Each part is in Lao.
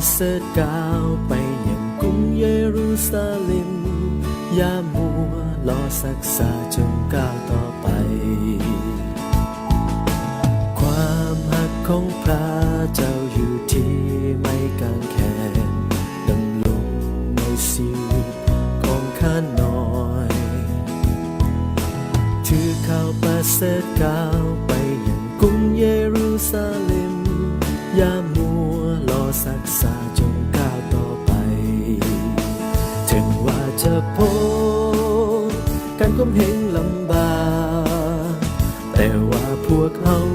ເສີດກ້າວໄປຍັງກຸງເຢຣູຊາເລັມ, ຢ່າມົວລໍຊັກຊ້າ ຈົ່ງກ້າວຕໍ່ໄປ. ຄວາມຮັກຂອງພຣະເຈົ້າຢູ່ທີ່ໄມ້ກາງແຂນ, ດຳລົງໃນຊີວິດຂອງຂ້ານ້ອຍ. ຖືຂ່າວປະເສີດກ້າວໄປຍັງກຸງເຢຣູຊາເລັມ, ຢ່າມົວລໍຊັກຊ້າ ຈົ່ງກ້າວຕໍ່ໄປ. ເຖິງວ່າຈະພົບກັນຂົ່ມເຫງລຳບາກ, ແຕ່ວ່າພວກເຮົາ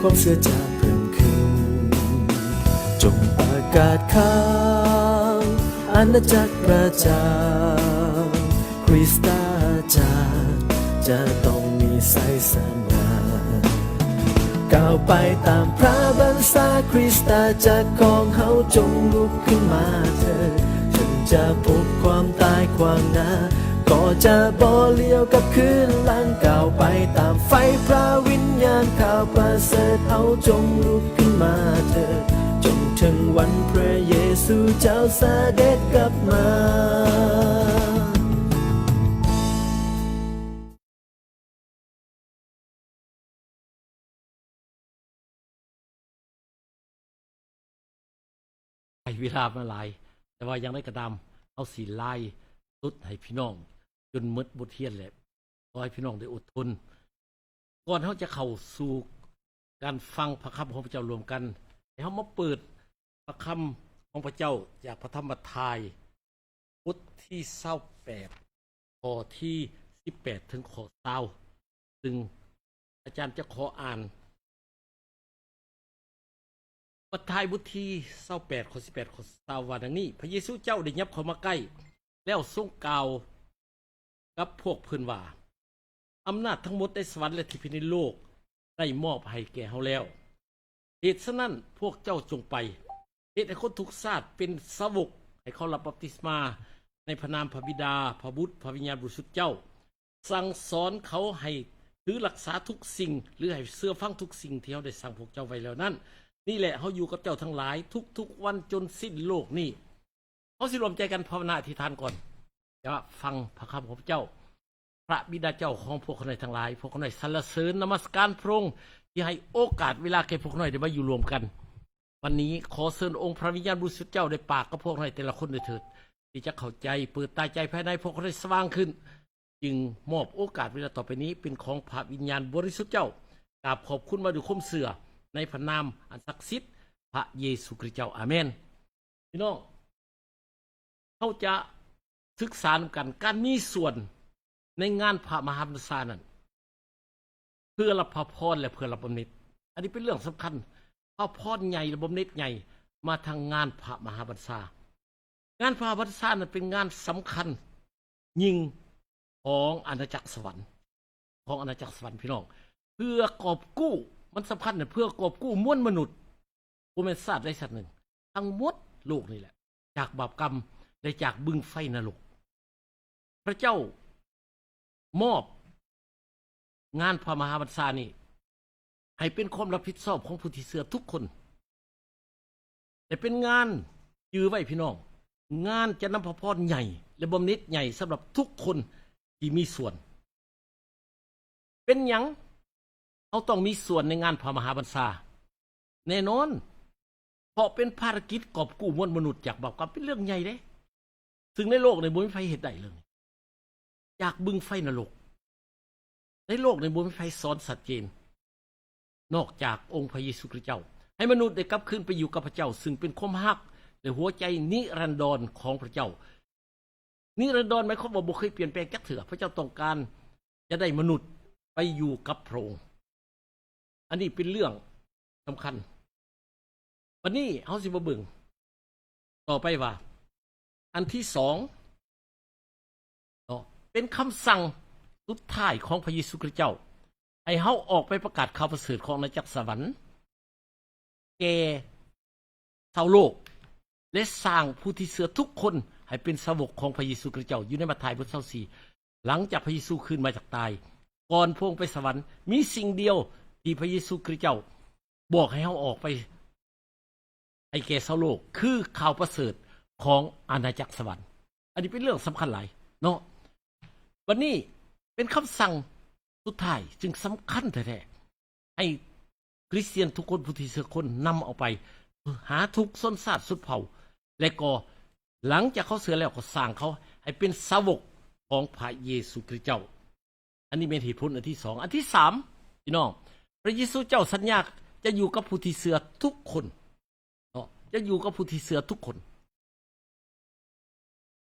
ຄວາມເຊື່ອຈະເພີ່ມຂຶ້ນ. ຈົ່ງປະກາດຂ່າວອານາຈັກພຣະເຈົ້າ, ຄຣິສຕະຈັກຈະຕ້ອງມີໄຊຊະນະ. ກ້າວໄປຕາມພຣະບັນຊາ, ຄຣິສຕະຈັກຂອງເຮົາຈົ່ງລຸກຂຶ້ນມາເທີ້. ເຖິງຈະພົບຄວາມຕາຍຂວາງໜ້າ, ກໍຈະບໍ່ຫຼຽວກັບຄືນຫຼັງ. ກ້າວໄປຕາມໄຟພຣະວິນຍານ, ຂ່າວປະເສີດເຮົາຈົ່ງລຸກຂຶ້ນມາເທີ້. ຈົນເຖິງວັນພຣະເຢຊູເຈົ້າສະເດັດກັບມາ. ໃຊ້ເວລາມາຫຼາຍ, ແຕ່ວ່າຢ່າງໃດກໍຕາມ, ເຮົາຊິໄລຟ໌ສົດໃຫ້ພີ່ນ້ອງຈົນໝົດບົດຮຽນແຫຼະ. ຂໍໃຫ້ພີ່ນ້ອງໄດ້ອົດທົນ. ກ່ອນເຮົາຈະເຂົ້າສູ່ການຟັງພຣະຄຳຂອງພຣະເຈົ້າລວມກັນ, ໃຫ້ເຮົາມາເປີດພຣະຄຳຂອງພຣະເຈົ້າຈາກພຣະທຳມະທາຍ ບົດທີຊາວແປດ ຂໍ້ທີສິບແປດເຖິງຂໍ້ຊາວ ຊຶ່ງອາຈານຈະຂໍອ່ານ. ມະທາຍບົດທີຊາວແປດ ຂໍ້ສິບແປດ ຂໍ້ຊາວ ວ່າດັ່ງນີ້, ພຣະເຢຊູເຈົ້າໄດ້ຫຍັບເຂົ້າມາໃກ້ ແລ້ວຊົງກ່າວກັບພວກເພິ່ນວ່າ, ອຳນາດທັງໝົດໃນສະຫວັນ ແລະ ທີ່ພາຍໃນໂລກໄດ້ມອບໃຫ້ແກ່ເຮົາແລ້ວ. ເຫດສະນັ້ນ, ພວກເຈົ້າຈົ່ງໄປ ເຮັດໃຫ້ຄົນທຸກຊາດເປັນສາວົກ, ໃຫ້ເຂົາຮັບບັບຕິສມາໃນພະນາມພະບິດາ, ພະບຸດ, ພະວິນຍານບໍລິສຸດເຈົ້າ. ສັ່ງສອນເຂົາໃຫ້ຖືຮັກສາທຸກສິ່ງ ຫຼື ໃຫ້ເຊື່ອຟັງທຸກສິ່ງທີ່ເຮົາໄດ້ສັ່ງພວກເຈົ້າໄວ້ແລ້ວນັ້ນ. ນີ້ແຫຼະ, ເຮົາຢູ່ກັບເຈົ້າທັງຫຼາຍທຸກໆວັນຈົນສິ້ນໂລກນີ້. ເຮົາຊິລວມໃຈກັນພາວະນາອະທິຖານກ່ອນ ຈະຟັງພະຄຳຂອງພະເຈົ້າ. ພະບິດາເຈົ້າຂອງພວກຂ້ານ້ອຍທັງຫຼາຍ, ພວກຂ້ານ້ອຍສັນລະເສີນນະມັດສະການພະອົງ ທີ່ໃຫ້ໂອກາດເວລາແກ່ພວກຂ້ານ້ອຍໄດ້ມາຢູ່ລວມກັນ. ວັນນີ້ຂໍເຊີນອົງພະວິນຍານບໍລິສຸດເຈົ້າໄດ້ປາກກັບພວກຂ້ານ້ອຍແຕ່ລະຄົນດ້ວຍເຖີດ, ທີ່ຈະເຂົ້າໃຈ, ເປີດຕາໃຈພາຍໃນພວກຂ້ານ້ອຍສະຫວ່າງຂຶ້ນ. ຈຶ່ງມອບໂອກາດເວລາຕໍ່ໄປນີ້ເປັນຂອງພະວິນຍານບໍລິສຸດເຈົ້າ. ກາບຂອບຄຸນມາດ້ວຍຄວາມເຊື່ອໃນພະນາມອັນສັກສິດ ພະເຢຊູຄຣິສເຈົ້າ. ອາເມນ. ພີ່ນ້ອງ, ເຮົາຈະສຶກສານຳກັນ ການມີສ່ວນໃນງານພະມະຫາພັນຊານັ້ນ ເພື່ອຮັບພະພອນ ແລະ ເພື່ອຮັບບຳເໜັດ. ອັນນີ້ເປັນເລື່ອງສຳຄັນ. ພະພອນໃຫຍ່ ແລະ ບຳເໜັດໃຫຍ່ມາທາງງານພະມະຫາພັນຊາ. ງານພະມະຫາພັນຊານັ້ນເປັນງານສຳຄັນຍິ່ງຂອງອານາຈັກສະຫວັນ, ຂອງອານາຈັກສະຫວັນ ພີ່ນ້ອງ, ເພື່ອກອບກູ້, ມັນສຳຄັນເພື່ອກອບກູ້ມວນມະນຸດ, ບໍ່ແມ່ນຊາດໃດຊາດໜຶ່ງ, ທັງໝົດໂລກນີ້ແຫຼະ, ຈາກບາບກຳ ແລະ ຈາກບຶງໄຟນະລົກ. ພະເຈົ້າມອບງານພະມະຫາບັນຊານີ້ໃຫ້ເປັນຄວາມຮັບຜິດຊອບຂອງຜູ້ທີ່ເຊື່ອທຸກຄົນ ແລະ ເປັນງານ, ຈື່ໄວ້ພີ່ນ້ອງ, ງານຈະນຳພະພອນໃຫຍ່ ແລະ ບຳເໜັດໃຫຍ່ສຳລັບທຸກຄົນທີ່ມີສ່ວນ. ເປັນຫຍັງເຮົາຕ້ອງມີສ່ວນໃນງານພະມະຫາບັນຊາ? ແນ່ນອນ, ເພາະເປັນພາລະກິດກອບກູ້ມວນມະນຸດຈາກບາບກຳ, ເປັນເລື່ອງໃຫຍ່ເດ້. ຊຶ່ງໃນໂລກນີ້ບໍ່ມີໃຜເຮັດໄດ້ເລື່ອງນີ້. ຈາກບຶງໄຟນະລົກ, ໃນໂລກນີ້ບໍ່ມີໃຜສອນຊັດເຈນ ນອກຈາກອົງພະເຢຊູຄຣິສເຈົ້າ, ໃຫ້ມະນຸດໄດ້ກັບຄືນໄປຢູ່ກັບພະເຈົ້າ, ຊຶ່ງເປັນຄວາມຮັກ ແລະ ຫົວໃຈນິລັນດອນຂອງພະເຈົ້າ. ນິລັນດອນໝາຍຄວາມວ່າບໍ່ເຄີຍປ່ຽນແປງຈັກເທື່ອ. ພະເຈົ້າຕ້ອງການຈະໄດ້ມະນຸດໄປຢູ່ກັບພະອົງ. ອັນນີ້ເປັນເລື່ອງສຳຄັນ. ບັດນີ້ເຮົາຊິມາເບິ່ງຕໍ່ໄປວ່າ ອັນທີສອງເນາະ, ເປັນຄຳສັ່ງສຸດທ້າຍຂອງພະເຢຊູຄຣິສເຈົ້າ ໃຫ້ເຮົາອອກໄປປະກາດຂ່າວປະເສີດຂອງອານາຈັກສະຫວັນ ແກ່ຊາວໂລກ ແລະ ສ້າງຜູ້ທີ່ເຊື່ອທຸກຄົນໃຫ້ເປັນສາວົກຂອງພະເຢຊູຄຣິສເຈົ້າ, ຢູ່ໃນມັດທາຍບົດຊາວສີ່. ຫຼັງຈາກພະເຢຊູຄືນມາຈາກຕາຍ, ກ່ອນພະອົງໄປສະຫວັນ, ມີສິ່ງດຽວທີ່ພະເຢຊູຄຣິສເຈົ້າບອກໃຫ້ເຮົາອອກໄປ ໃຫ້ແກ່ຊາວໂລກ ຄືຂ່າວປະເສີດຂອງອານາຈັກສະຫວັນ. ອັນນີ້ເປັນເລື່ອງສຳຄັນຫຼາຍເນາະ. ບັດນີ້ເປັນຄຳສັ່ງສຸດທ້າຍ ຊຶ່ງສຳຄັນແທ້ໆ ໃຫ້ຄຣິສຕຽນທຸກຄົນ ຜູ້ທີ່ເຊື່ອຄົນ ນຳເອົາໄປຫາທຸກຊົນຊາດຊົນເຜົ່າ ແລະ ກໍຫຼັງຈາກເຂົາເຊື່ອແລ້ວ ກໍສ້າງເຂົາໃຫ້ເປັນສາວົກຂອງພະເຢຊູຄຣິສເຈົ້າ. ອັນນີ້ແມ່ນເຫດຜົນອັນທີສອງ. ອັນທີສາມ ພີ່ນ້ອງ, ພະເຢຊູເຈົ້າສັນຍາຈະຢູ່ກັບຜູ້ທີ່ເຊື່ອທຸກຄົນເນາະ, ຈະຢູ່ກັບຜູ້ທີ່ເຊື່ອທຸກຄົນ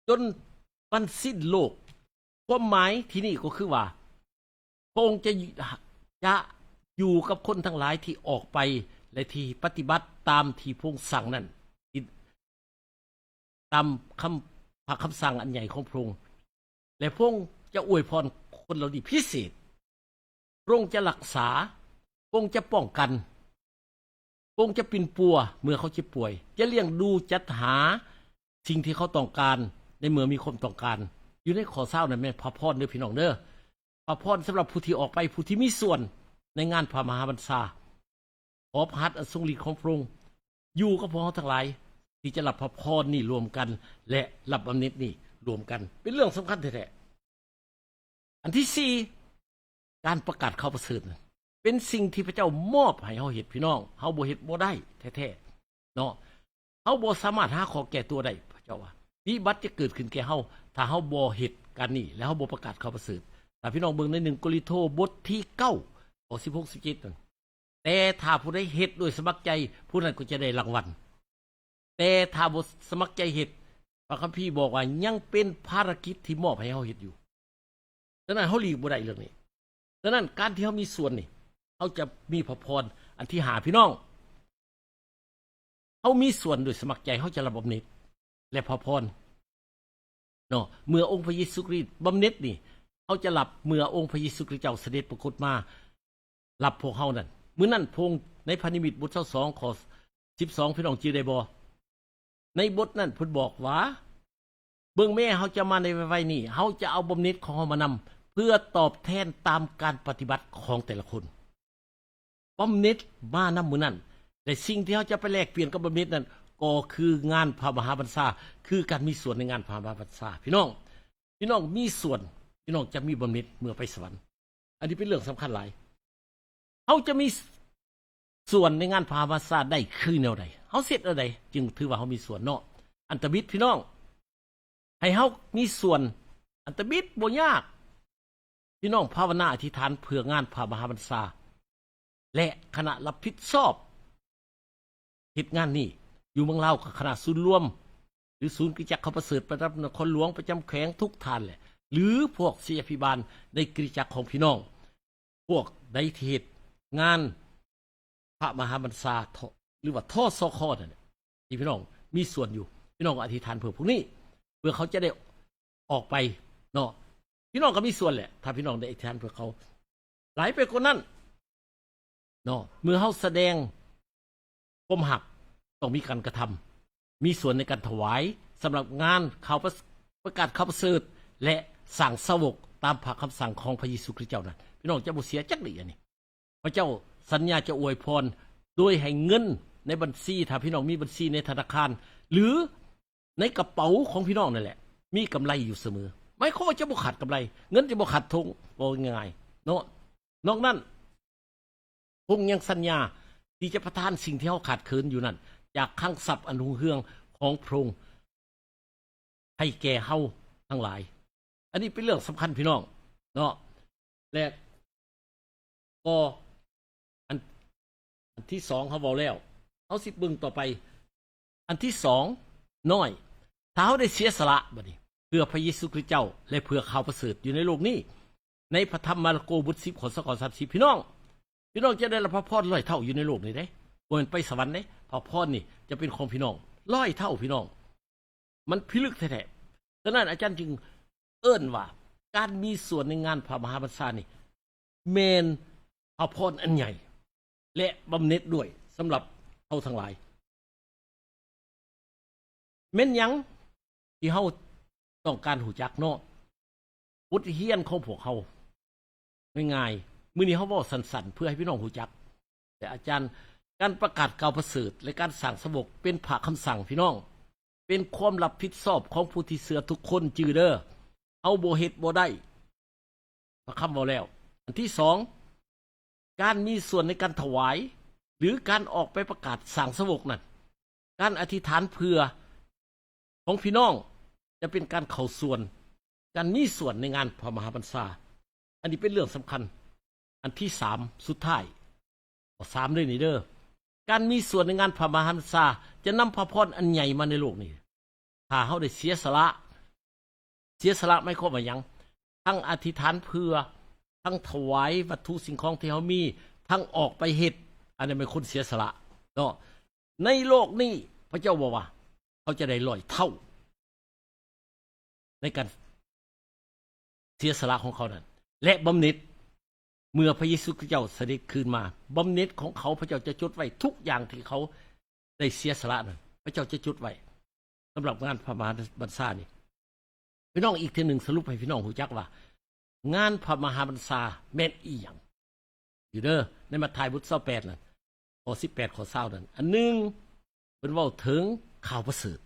ຈົນບັນສິ້ນໂລກ. ຄວາມໝາຍທີ່ນີ້ກໍຄືວ່າ ພະອົງຈະ ຈະຢູ່ກັບຄົນທັງຫຼາຍທີ່ອອກໄປ ແລະ ທີ່ປະຕິບັດຕາມທີ່ພະອົງສັ່ງນັ້ນ, ທີ່ ຕາມຄຳ ພະຄຳສັ່ງອັນໃຫຍ່ຂອງພະອົງ ແລະ ພະອົງຈະອວຍພອນຄົນເຫຼົ່ານີ້ພິເສດ. ພະອົງຈະຮັກສາ, ພະອົງຈະປ້ອງກັນ, ພະອົງຈະປິ່ນປົວເມື່ອເຂົາເຈັບປ່ວຍ, ຈະລ້ຽງດູຈັດຫາສິ່ງທີ່ເຂົາຕ້ອງການໃນເມື່ອມີຄວາມຕ້ອງການ. ຢູ່ໃນຂໍ້ຊາວນັ້ນແມ່ນພະພອນເດີ ພີ່ນ້ອງເດີ. ພະພອນສຳລັບຜູ້ທີ່ອອກໄປ, ຜູ້ທີ່ມີສ່ວນໃນງານພະມະຫາບັນຊາ. ຂໍພະຫັດອັນຊົງລິດຂອງພະອົງຢູ່ກັບພວກເຮົາທັງຫຼາຍ ທີ່ຈະຮັບພະພອນນີ້ຮ່ວມກັນ ແລະ ຮັບບຳເໜັດນີ້ຮ່ວມກັນ ເປັນເລື່ອງສຳຄັນແທ້ໆ. ອັນທີສີ່ ການປະກາດຂ່າວປະເສີດນັ້ນ ເປັນສິ່ງທີ່ພະເຈົ້າມອບໃຫ້ເຮົາເຮັດ ພີ່ນ້ອງ, ເຮົາບໍ່ເຮັດບໍ່ໄດ້ແທ້ໆເນາະ. ເຮົາບໍ່ສາມາດຫາຂໍ້ແກ້ຕົວໄດ້. ພະເຈົ້າວ່າ ວິບັດຈະເກີດຂຶ້ນແກ່ເຮົາ ຖ້າເຮົາບໍ່ເຮັດການນີ້ ແລະ ເຮົາບໍ່ປະກາດຂ່າວປະເສີດ. ຖ້າພີ່ນ້ອງເບິ່ງໃນໜຶ່ງໂກລິນໂທ ບົດທີເກົ້າ ຂໍ້ສິບຫົກ ສິບເຈັດນັ້ນ, ແຕ່ຖ້າຜູ້ໃດເຮັດດ້ວຍສະໝັກໃຈ ຜູ້ນັ້ນກໍຈະໄດ້ລາງວັນ. ແຕ່ຖ້າບໍ່ສະໝັກໃຈເຮັດ, ພະຄຳພີບອກວ່າຍັງເປັນພາລະກິດທີ່ມອບໃຫ້ເຮົາເຮັດຢູ່. ສະນັ້ນເຮົາຫຼີກບໍ່ໄດ້ເລື່ອງນີ້. ສະນັ້ນການທີ່ເຮົາມີສ່ວນນີ້ ເຮົາຈະມີພະພອນ. ອັນທີຫ້າ ພີ່ນ້ອງ, ເຮົາມີສ່ວນໂດຍສະໝັກໃຈ, ເຮົາຈະຮັບບຳເໜັດ ແລະ ພະພອນເນາະ. ເມື່ອອົງພະເຢຊູຄຣິດບຳເໜັດນີ້ ເຮົາຈະຮັບເມື່ອອົງພະເຢຊູຄຣິດເຈົ້າສະເດັດປາກົດມາຮັບພວກເຮົານັ້ນ. ມື້ນັ້ນພະອົງ ໃນພະນິມິດບົດຊາວສອງ ຂໍ້ສິບສອງ ພີ່ນ້ອງຈື່ໄດ້ບໍ່? ໃນບົດນັ້ນເພິ່ນບອກວ່າ ເບິ່ງແມ້ ເຮົາຈະມາໃນໄວໆນີ້, ເຮົາຈະເອົາບຳເໜັດຂອງເຮົາມານຳ ເພື່ອຕອບແທນຕາມການປະຕິບັດຂອງແຕ່ລະຄົນ. ບຳເໜັດມານຳມື້ນັ້ນ ແລະ ສິ່ງທີ່ເຮົາຈະໄປແລກປ່ຽນກັບບຳເໜັດນັ້ນ ກໍຄືງານພະມະຫາບັນຊາ, ຄືການມີສ່ວນໃນງານພະມະຫາບັນຊາ. ພີ່ນ້ອງ, ພີ່ນ້ອງມີສ່ວນ, ພີ່ນ້ອງຈະມີບຳເໜັດເມື່ອໄປສະຫວັນ. ອັນນີ້ເປັນເລື່ອງສຳຄັນຫຼາຍ. ເຮົາຈະມີ ສ- ສ່ວນໃນງານພະມະຫາບັນຊາໄດ້ຄືແນວໃດ? ເຮົາເຮັດແນວໃດຈຶ່ງຖືວ່າເຮົາມີສ່ວນເນາະ? ອັນທຳອິດ ພີ່ນ້ອງ, ໃຫ້ເຮົາມີສ່ວນ, ອັນທຳອິດບໍ່ຍາກ. ພີ່ນ້ອງພາວະນາອະທິຖານເພື່ອງານພະມະຫາບັນຊາ ແລະ ຄະນະຮັບຜິດຊອບ ເຮັດງານນີ້ຢູ່ເມືອງລາວ ກໍຄະນະສູນລວມ ຫຼື ສູນຄຣິສຕະຈັກຂ່າວປະເສີດປະຈຳນະຄອນຫຼວງ, ປະຈຳແຂວງທຸກທ່ານແຫຼະ ຫຼື ພວກສິດຍາພິບານໃນຄຣິສຕະຈັກຂອງພີ່ນ້ອງ ພວກໃດທີ່ເຮັດງານພະມະຫາບັນຊາ ທ- ຫຼືວ່າ ທສຄ ນັ້ນແຫຼະ ທີ່ພີ່ນ້ອງມີສ່ວນຢູ່, ພີ່ນ້ອງກໍອະທິຖານເພື່ອພວກນີ້ ເພື່ອເຂົາຈະໄດ້ອອກໄປເນາະ. ພີ່ນ້ອງກໍມີສ່ວນແຫຼະ ຖ້າພີ່ນ້ອງໄດ້ອະທິຖານເພື່ອເຂົາ. ຫຼາຍໄປກວ່ານັ້ນເນາະ, ເມື່ອເຮົາສະແດງຄວາມຮັກ ຕ້ອງມີການກະທຳ, ມີສ່ວນໃນການຖວາຍສຳລັບງານຂ່າວປະ- ປະກາດຂ່າວປະເສີດ ແລະ ສ້າງສາວົກຕາມພະຄຳສັ່ງຂອງພະເຢຊູຄຣິສເຈົ້ານັ້ນ, ພີ່ນ້ອງຈະບໍ່ເສຍຈັກດີ້. ອັນນີ້ ພະເຈົ້າສັນຍາຈະອວຍພອນໂດຍໃຫ້ເງິນໃນບັນຊີ, ຖ້າພີ່ນ້ອງມີບັນຊີໃນທະນາຄານ ຫຼື ໃນກະເປົາຂອງພີ່ນ້ອງນັ້ນແຫຼະ ມີກຳໄລຢູ່ສະເໝີ. ໝາຍຄວາມວ່າຈະບໍ່ຂາດກຳໄລ, ເງິນຈະບໍ່ຂາດຖົງ, ເວົ້າງ່າຍໆເນາະ. ນອກນັ້ນ ພະອົງຍັງສັນຍາທີ່ຈະປະທານສິ່ງທີ່ເຮົາຂາດເຂີນຢູ່ນັ້ນ ຈາກຄັງຊັບອັນຮຸ່ງເຮືອງຂອງພະອົງ ໃຫ້ແກ່ເຮົາທັງຫຼາຍ. ອັນນີ້ເປັນເລື່ອງສຳຄັນ ພີ່ນ້ອງເນາະ. ແລະ ກໍອັນ ອັນທີສອງເຮົາເວົ້າແລ້ວ, ເຮົາຊິເບິ່ງຕໍ່ໄປ. ອັນທີສອງ ນ້ອຍ, ຖ້າເຮົາໄດ້ເສຍສະຫຼະບັດນີ້ ເພື່ອພະເຢຊູຄຣິສເຈົ້າ ແລະ ເພື່ອຂ່າວປະເສີດຢູ່ໃນໂລກນີ້, ໃນພະທຳມາລະໂກບົດສິບ ຂໍ້ຊາວເກົ້າ ສາມສິບ ພີ່ນ້ອງ, ພີ່ນ້ອງຈະໄດ້ຮັບພະພອນຮ້ອຍເທົ່າຢູ່ໃນໂລກນີ້ເດ້, ບໍ່ແມ່ນໄປສະຫວັນເດ້. ພະພອນນີ້ຈະເປັນຂອງພີ່ນ້ອງຮ້ອຍເທົ່າ ພີ່ນ້ອງ. ມັນພິລຶກແທ້ໆ. ສະນັ້ນອາຈານຈຶ່ງເອີ້ນວ່າ ການມີສ່ວນໃນງານພະມະຫາບັນຊານີ້ ແມ່ນພະພອນອັນໃຫຍ່ ແລະ ບຳເໜັດດ້ວຍສຳລັບເຮົາທັງຫຼາຍ. ແມ່ນຫຍັງທີ່ເຮົາຕ້ອງການຮູ້ຈັກເນາະ? ບົດຮຽນຂອງພວກເຮົາ ງ່າຍໆ, ມື້ນີ້ເຮົາເວົ້າສັ້ນໆ ເພື່ອໃຫ້ພີ່ນ້ອງຮູ້ຈັກ, ແຕ່ອາຈານ ການປະກາດຂ່າວປະເສີດ ແລະ ການສ້າງສາວົກເປັນພະຄຳສັ່ງ, ພີ່ນ້ອງ, ເປັນຄວາມຮັບຜິດຊອບຂອງຜູ້ທີ່ເຊື່ອທຸກຄົນ. ຈື່ເດີ, ເຮົາບໍ່ເຮັດບໍ່ໄດ້, ພະຄຳເວົ້າແລ້ວ. ອັນທີສອງ, ການມີສ່ວນໃນການຖວາຍ ຫຼື ການອອກໄປປະກາດສ້າງສາວົກນັ້ນ, ການອະທິຖານເພື່ອຂອງພີ່ນ້ອງຈະເປັນການເຂົ້າສ່ວນ, ການມີສ່ວນໃນງານພະມະຫາບັນຊາ. ອັນນີ້ເປັນເລື່ອງສຳຄັນ. ອັນທີສາມ ສຸດທ້າຍ, ຂໍ້ສາມເດີນີ້ເດີ, ການມີສ່ວນໃນງານພະມະຫາບັນຊາຈະນຳພະພອນອັນໃຫຍ່ມາໃນໂລກນີ້ ຖ້າເຮົາໄດ້ເສຍສະຫຼະ. ເສຍສະຫຼະໝາຍຄວາມວ່າຫຍັງ? ທັງອະທິຖານເພື່ອ, ທັງຖວາຍວັດຖຸສິ່ງຂອງທີ່ເຮົາມີ, ທັງອອກໄປເຮັດ, ອັນນັ້ນແມ່ນຄົນເສຍສະຫຼະເນາະ. ໃນໂລກນີ້ພະເຈົ້າບອກວ່າເຂົາຈະໄດ້ຮ້ອຍເທົ່າໃນການເສຍສະຫຼະຂອງເຂົານັ້ນ ແລະ ບຳເໜັດ ເມື່ອພະເຢຊູຄຣິດເຈົ້າສະເດັດຄືນມາ, ບຳເໜັດຂອງເຂົາພະເຈົ້າຈະຈົດໄວ້, ທຸກຢ່າງທີ່ເຂົາໄດ້ເສຍສະຫຼະນັ້ນ ພະເຈົ້າຈະຈົດໄວ້. ສຳລັບງານພະມະຫາບັນຊານີ້ ພີ່ນ້ອງ, ອີກເທື່ອໜຶ່ງສະຫຼຸບໃຫ້ພີ່ນ້ອງຮູ້ຈັກວ່າ ງານພະມະຫາບັນຊາແມ່ນອີ່ຫຍັງ? ຢູ່ເດີ, ໃນມັດທາຍບົດຊາວແປດນັ້ນ ຂໍ້ສິບແປດ ຂໍ້ຊາວນັ້ນ, ອັນໜຶ່ງ ເພິ່ນເວົ້າເຖິງຂ່າວປະເສີດ,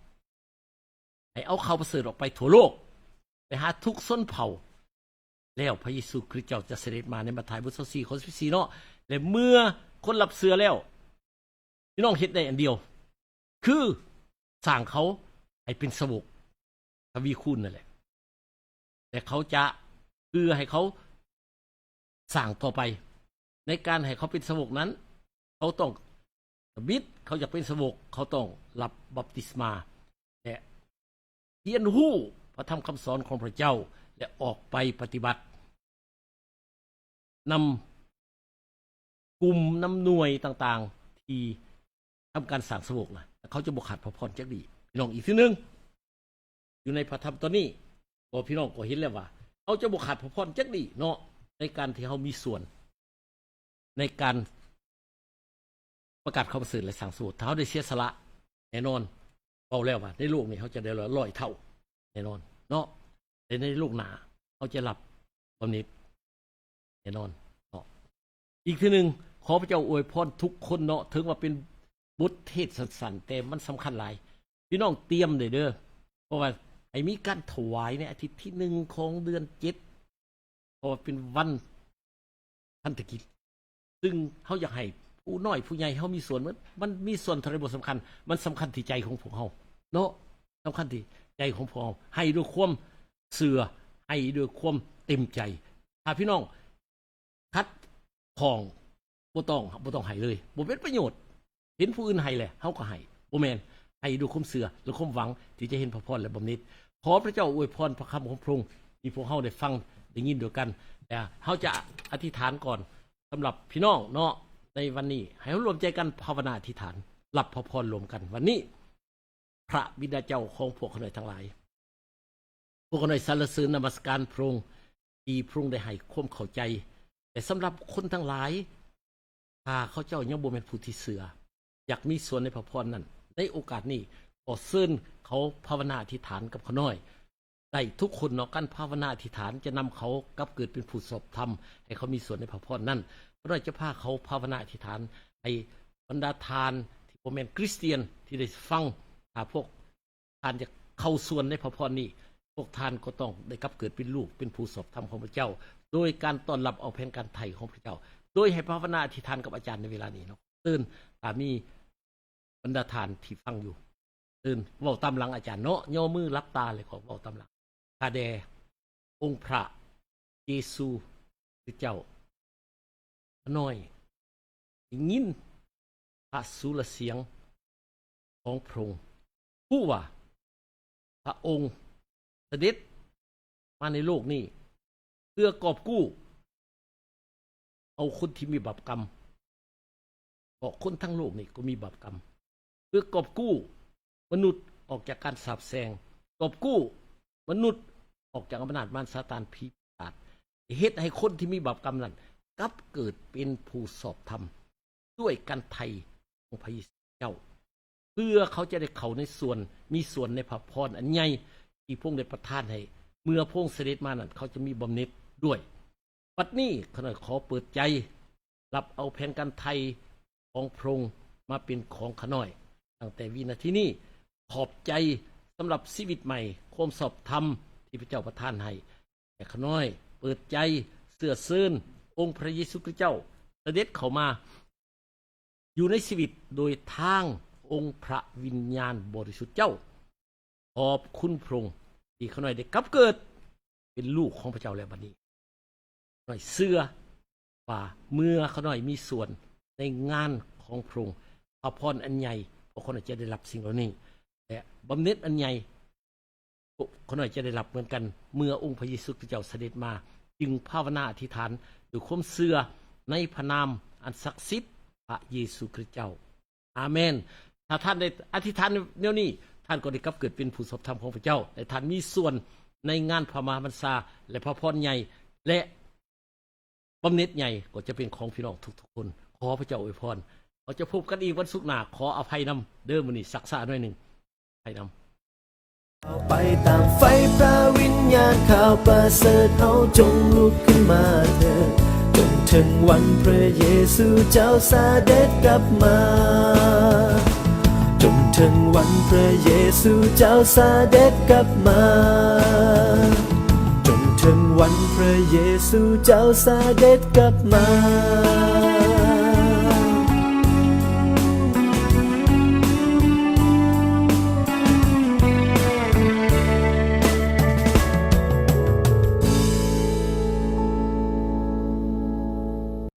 ໃຫ້ເອົາຂ່າວປະເສີດອອກໄປທົ່ວໂລກ, ໄປຫາທຸກຊົນເຜົ່າ. ແລ້ວພະເຢຊູຄຣິດເຈົ້າຈະສະເດັດມາໃນມັດທາຍບົດຊາວສີ່ ຂໍ້ສິບສີ່ເນາະ. ແລະ ເມື່ອຄົນຮັບເຊື່ອແລ້ວ, ພີ່ນ້ອງເຮັດໄດ້ອັນດຽວ ຄືສ້າງເຂົາໃຫ້ເປັນສາວົກທະວີຄູນນັ້ນແຫຼະ. ແລະ ເຂົາຈະ ເພື່ອໃຫ້ເຂົາສ້າງຕໍ່ໄປ. ໃນການໃຫ້ເຂົາເປັນສາວົກນັ້ນ, ເຂົາຕ້ອງ ທຳອິດເຂົາຢາກເປັນສາວົກ, ເຂົາຕ້ອງຮັບບັບຕິສມາ ແລະ ຮຽນຮູ້ພະທຳຄຳສອນຂອງພະເຈົ້າ ແລະ ອອກໄປປະຕິບັດນຳກຸ່ມ, ນຳໜ່ວຍຕ່າງໆ ທີ່ທຳການສ້າງສາວົກນະ, ເຂົາຈະບໍ່ຂາດພະພອນຈັກດີ້. ພີ່ນ້ອງ, ອີກເທື່ອໜຶ່ງ, ຢູ່ໃນພະທຳຕອນນີ້ ກໍ ພີ່ນ້ອງກໍເຫັນແລ້ວວ່າ ເຮົາຈະບໍ່ຂາດພະພອນຈັກດີ້ເນາະ, ໃນການທີ່ເຮົາມີສ່ວນໃນການປະກາດຂ່າວປະເສີດ ແລະ ສ້າງສາວົກ. ຖ້າເຮົາໄດ້ເສຍສະຫຼະ, ແນ່ນອນ, ເວົ້າແລ້ວວ່າໃນໂລກນີ້ເຮົາຈະໄດ້ຮ້ອຍເທົ່າ ແນ່ນອນເນາະ, ແຕ່ໃນໂລກໜ້າເຮົາຈະຮັບບຳເໜັດ ແນ່ນອນເນາະ. ອີກເທື່ອໜຶ່ງ, ຂໍພະເຈົ້າອວຍພອນທຸກຄົນເນາະ. ເຖິງວ່າເປັນບົດເທດສັ້ນໆ, ແຕ່ມັນສຳຄັນຫຼາຍ. ພີ່ນ້ອງຕຽມໄດ້ເດີ, ເພາະວ່າໃຫ້ມີການຖວາຍໃນອາທິດທີໜຶ່ງຂອງເດືອນເຈັດ, ເພາະວ່າເປັນວັນພັນທະກິດ, ຊຶ່ງເຮົາຢາກໃຫ້ຜູ້ນ້ອຍຜູ້ໃຫຍ່ເຮົາມີສ່ວນ. ມັນ ມັນມີສ່ວນເທົ່າໃດບໍ່ສຳຄັນ, ມັນສຳຄັນທີ່ໃຈຂອງພວກເຮົາເນາະ, ສຳຄັນທີ່ໃຈຂອງພວກເຮົາ. ໃຫ້ດ້ວຍຄວາມເຊື່ອ, ໃຫ້ດ້ວຍຄວາມເຕັມໃຈ. ຖ້າພີ່ນ້ອງຂັດຂ້ອງ, ບໍ່ຕ້ອງ, ບໍ່ຕ້ອງໃຫ້ເລີຍ, ບໍ່ເປັນປະໂຫຍດ. ເຫັນຜູ້ອື່ນໃຫ້ແຫຼະ ເຮົາກໍໃຫ້, ບໍ່ແມ່ນ, ໃຫ້ດ້ວຍຄວາມເຊື່ອ ແລະ ຄວາມຫວັງທີ່ຈະເຫັນພະພອນ ແລະ ບຳເໜັດ. ຂໍພະເຈົ້າອວຍພອນພະຄຳຂອງພະອົງ ທີ່ພວກເຮົາໄດ້ຟັງໄດ້ຍິນດ້ວຍກັນ, ແລະ ເຮົາຈະອະທິຖານກ່ອນສຳລັບພີ່ນ້ອງເນາະ ໃນວັນນີ້. ໃຫ້ເຮົາລວມໃຈກັນພາວະນາອະທິຖານ ຮັບພະພອນລວມກັນວັນນີ້. ພະບິດາເຈົ້າຂອງພວກຂ້ານ້ອຍທັງຫຼາຍ, ພວກຂ້ານ້ອຍສັນລະເສີນນະມັດສະການພະອົງ ທີ່ພະອົງໄດ້ໃຫ້ຄວາມເຂົ້າໃຈ. ແລະ ສຳລັບຄົນທັງຫຼາຍ, ຖ້າເຂົາເຈົ້າຍັງບໍ່ແມ່ນຜູ້ທີ່ເຊື່ອ, ຢາກມີສ່ວນໃນພະພອນນັ້ນ, ໃນໂອກາດນີ້ ຂໍເຊີນເຂົາພາວະນາອະທິຖານກັບຂ້ານ້ອຍໄດ້ທຸກຄົນເນາະ. ການພາວະນາອະທິຖານຈະນຳເຂົາກັບເກີດເປັນຜູ້ຊອບທຳ, ໃຫ້ເຂົາມີສ່ວນໃນພະພອນນັ້ນ. ຂ້ານ້ອຍຈະພາເຂົາພາວະນາອະທິຖານໃຫ້ບັນດາທ່ານທີ່ບໍ່ແມ່ນຄຣິສຕຽນທີ່ໄດ້ຟັງ. ຖ້າພວກ ທ່ານຈະເຂົ້າສ່ວນໃນພະພອນນີ້, ພວກທ່ານກໍຕ້ອງໄດ້ກັບເກີດເປັນລູກ, ເປັນຜູ້ຊອບທຳຂອງພະເຈົ້າ, ໂດຍການຕ້ອນຮັບເອົາແຜນການໄຖ່ຂອງພະເຈົ້າ, ໂດຍໃຫ້ພາວະນາອະທິຖານກັບອາຈານໃນເວລານີ້ເນາະ. ເຊີນ, ຖ້າມີບັນດາທ່ານທີ່ຟັງຢູ່, ເຊີນເວົ້າຕາມຫຼັງອາຈານເນາະ, ຍໍມືຫຼັບຕາ ແລ້ວກໍເວົ້າຕາມຫຼັງ. ຂ້າແດ່ອົງພະເຢຊູຄຣິສເຈົ້າ, ຂ້ານ້ອຍໄດ້ຍິນພະສຸລະສຽງຂອງພະອົງ, ຮູ້ວ່າພະອົງສະເດັດມາໃນໂລກນີ້ ເພື່ອກອບກູ້ເອົາຄົນທີ່ມີບາບກຳ, ເພາະຄົນທັງໂລກນີ້ກໍມີບາບກຳ, ເພື່ອກອບກູ້ມະນຸດອອກຈາກການສາບແຊ່ງ, ກອບກູ້ມະນຸດອອກຈາກອຳນາດມານຊາຕານຜີປີສາດ, ເຮັດໃຫ້ຄົນທີ່ມີບາບກຳນັ້ນກັບເກີດເປັນຜູ້ຊອບທຳ ດ້ວຍການໄຖ່ຂອງພະເຢຊູເຈົ້າ, ເພື່ອເຂົາຈະໄດ້ເຂົ້າໃນສ່ວນ, ມີສ່ວນໃນພະພອນອັນໃຫຍ່ທີ່ພະອົງໄດ້ປະທານໃຫ້, ເມື່ອພະອົງສະເດັດມານັ້ນ ເຂົາຈະມີບຳເໜັດດ້ວຍ. ບັດນີ້ ຂ້ານ້ອຍຂໍເປີດໃຈ ຮັບເອົາແຜນການໄຖ່ຂອງພະອົງ ມາເປັນຂອງຂ້ານ້ອຍຕັ້ງແຕ່ວິນາທີນີ້. ຂອບໃຈສຳລັບຊີວິດໃໝ່, ຄວາມຊອບທຳທີ່ພະເຈົ້າປະທານໃຫ້, ແຕ່ຂ້ານ້ອຍເປີດໃຈເຊື້ອເຊີນອົງພະເຢຊູຄຣິສເຈົ້າສະເດັດເຂົ້າມາ ຢູ່ໃນຊີວິດໂດຍທາງອົງພະວິນຍານບໍລິສຸດເຈົ້າ. ຂອບຄຸນພະອົງທີ່ຂ້ານ້ອຍໄດ້ກັບເກີດເປັນລູກຂອງພະເຈົ້າແລ້ວ. ບັດນີ້ຂ້ານ້ອຍເຊື່ອວ່າເມື່ອຂ້ານ້ອຍມີສ່ວນໃນງານຂອງພະອົງ, ພະພອນອັນໃຫຍ່ພວກຂ້ານ້ອຍຈະໄດ້ຮັບສິ່ງເຫຼົ່ານີ້ ແລະ ບຳເໜັດອັນໃຫຍ່ ພວກຂ້ານ້ອຍຈະໄດ້ຮັບເໝືອນກັນ ເມື່ອອົງພະເຢຊູຄຣິສເຈົ້າສະເດັດມາ. ຈຶ່ງພາວະນາອະທິຖານດ້ວຍຄວາມເຊື່ອໃນພະນາມອັນສັກສິດ ພະເຢຊູຄຣິສເຈົ້າ. ອາເມນ. ຖ້າທ່ານໄດ້ອະທິຖານແນວນີ້, ທ່ານກໍໄດ້ກັບເກີດເປັນຜູ້ຊອບທຳຂອງພະເຈົ້າ ແລະ ທ່ານມີສ່ວນໃນງານພະມະຫາບັນຊາ ແລະ ພະພອນໃຫຍ່ ແລະ ບຳເໜັດໃຫຍ່ກໍຈະເປັນຂອງພີ່ນ້ອງທຸກໆຄົນ. ຂໍພະເຈົ້າອວຍພອນ. ເຮົາຈະພົບກັນອີກວັນສຸກໜ້າ. ຂໍອະໄພນຳເດີ, ມື້ນີ້ຊັກຊ້າໜ້ອຍໜຶ່ງ. ໄປນຳ. ເອົາໄປຕາມໄຟພະວິນຍານ, ຂ່າວປະເສີດເຮົາຈົ່ງລຸກຂຶ້ນມາເຖີດ, ຈົນເຖິງວັນພະເຢຊູເຈົ້າສະເດັດກັບມາ, ຈົນເຖິງວັນພະເຢຊູເຈົ້າສະເດັດກັບມາ, ຈົນເຖິງວັນພະເຢຊູເຈົ້າສະເດັດກັບມາ.